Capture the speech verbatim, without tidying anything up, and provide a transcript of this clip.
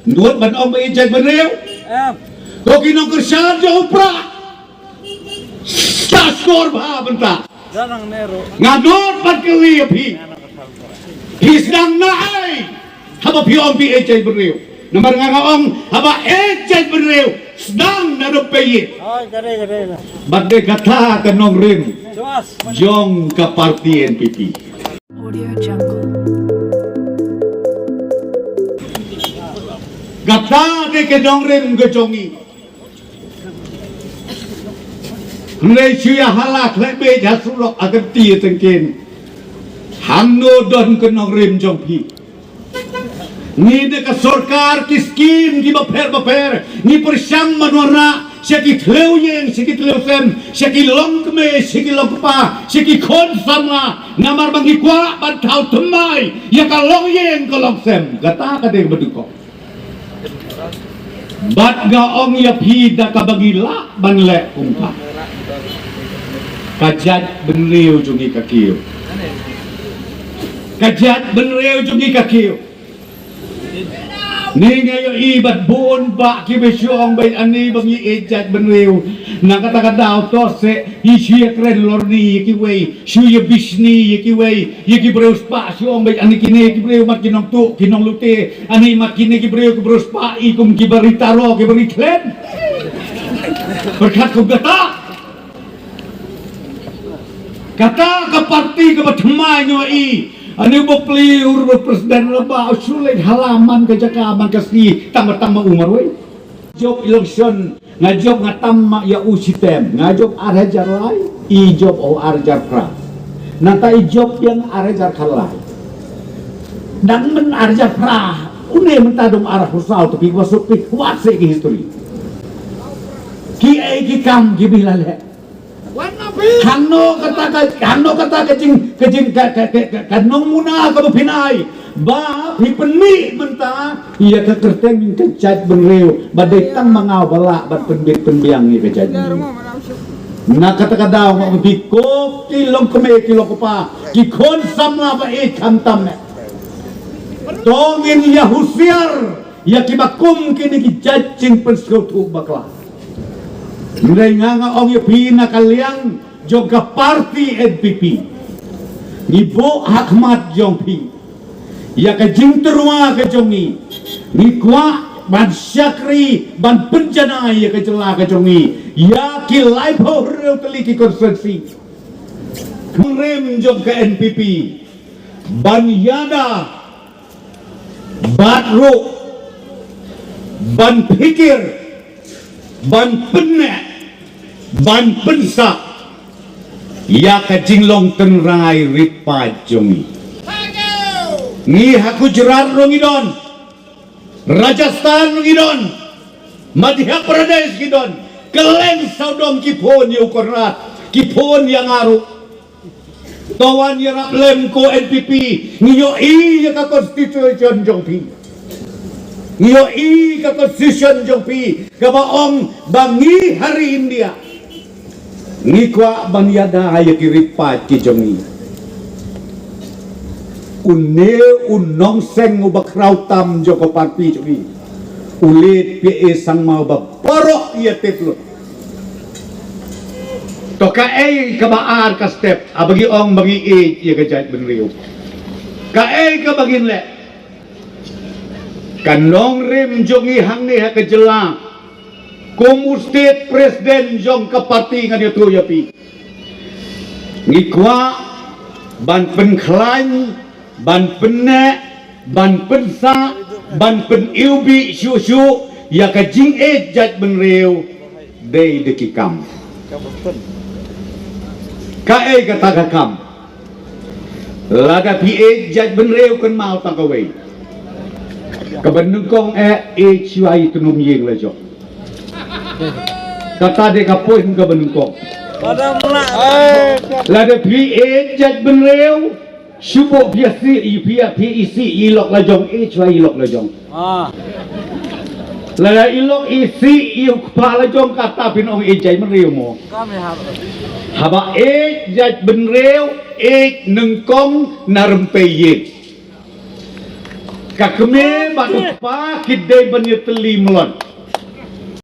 Nud ban ong ba ïeit jaitbynriew. Em. Ko ki nongkyrshan jong u Prah. Sa sngor bha bynta. Nga nud ban kylli ïa phi. Phi sdang na ei haba phi ong phi ïeit jaitbynriew? Namar nga nga ong haba ïeit jaitbynriew sdang na rup phi ïeit. Bad dei kata ka nongrim jong ka parti N P P. Audio Jungle. Kata dei ka nongrim ka jong ngi. Hynrei shu ïa hala khleh beit ha surok ha kynti ha tyngkien. Hangno don ka nongrim jong phi? Ngi da ka sorkar ki skim kiba pher bapher ngi pyrshang ban wanrah sha ki thliew ïing sha ki thliew sem sha ki longkmie sha ki longkpa sha ki khun samla namar ba ngi kwah ban thaw thymmai ïa ka longïing ka longsem. Kata ka dei kaba duk. Bad nga ong ïa phi da kaba ngi lah ban leh kumta. Ka jaitbynriew jong ngi ka kiew. Ka jaitbynriew jong ngi ka kiew. Ni nga ïohi bad bun bah kiba shu ong beit ani ba ngi ïeit jaitbynriew. Na kata ka daw to se i shu ïa kren lorni ïa kiwei. Shu ïa bishni ïa kiwei, ïa ki briew spah shu ong beit ani kine ki briew mat ki nongtuh ki nonglute, ani mat kine ki briew ki briew spah i kum ki bari taro ki bari thlen. Pyrkhat kum kata. Kata ka parti kaba thymmai ngi ïohi. Ani u bapli u president laba u shu leit hala man ka jaka man ka sngi tang ba tang ma u marwei. Jop election nga jop nga tam ma ïa u shitem nga jop ar hajar lai i jop o ar hajar phra. Nangta i jop ïa nga ar hajar khalai. Dang men ar hajar phra une mynta dong ar hajar saw tapi wasuk pi wat se ki history. Ki ai ki kam ki bi la leh. Hangno kata ka hangno kata ka jing ka jing ka ka ka ka ka nongmuna kaba phin ai ba phi pynmih mynta ïa ka kyrteng ka jaitbynriew ba dei tang ma nga ba lah ban pynbit pynbiang ïa ka jaitbynriew. Na kata ka daw nga ong phi ko ki longkmie ki longkpa ki khun samla ba ïeit khamtam ne. To ngin ïa husiar ïa kiba kum kine ki jait jingpynsngewthuh bakla. Hynrei nga nga ong ïa phi na ka liang jong ka parti N P P. Ngi buh ha khmat jong phi ïa ka jingtyrwa ka jong ngi. Ngi kwah ban shakri ban pynjanai ïa ka jylla ka jong ngi ïa ki laiphew hynriew tylli ki konstituensi. Nongrim jong ka N P P ban ïada bad ruh ban phikir ban pynneh ban pynsah ïa ka jinglong tynrai rit paid jong ngi. Ngi ha Gujarat ruh ngi don, Rajasthan ruh ngi don, Madhya Pradesh ngi don, kylleng sawdong ki phone ïa u Conrad, ki phone ïa nga ruh. To wan ïarap lem ko N P P, ngi ïohi ïa ka constitution jong phi. Ngi ïohi ka constitution jong phi kaba ong ba ngi ha ri India ngi kwah ban ïada ïa ki ri paid ki jong ngi. Une u nongseng uba khraw tam jong ka parti jong ngi u Latpyare Sangma uba baroh ïa tip lut. To kaei kaba ar ka step haba ngi ong ba ngi ïeit ïa ka jaitbynriew? Kaei kaba ngin leh? Ka nongrim jong ngi hangne ha ka jylla kum u state president jong ka parti ngan ïathuh ïa phi. Ngi kwah ban pynkhlaiñ ban pynneh ban pynsah ban pyniwbih shuh shuh ïa ka jingïeit jaitbynriew dei da ki kam. Kaei kata ka kam? Lada phi ïeit jaitbynriew kynmaw tang kawei. Kaba nyngkong eh ïeit shuwa i tnum ïing la jong. Kata dei ka point kaba nyngkong. Lada phi ïeit jaitbynriew shu buh phi ïa sih i phi ïa phi i sih i lok la jong i chwa i lok la jong. Lada i lok i sih i u kpa la jong kata phin ong ïeit jaitbynriew mo. Haba ïeit jaitbynriew ïeit nyngkong na rympei ïeit. Ka kmie bad u kpa ki dei ban ïatylli mlot.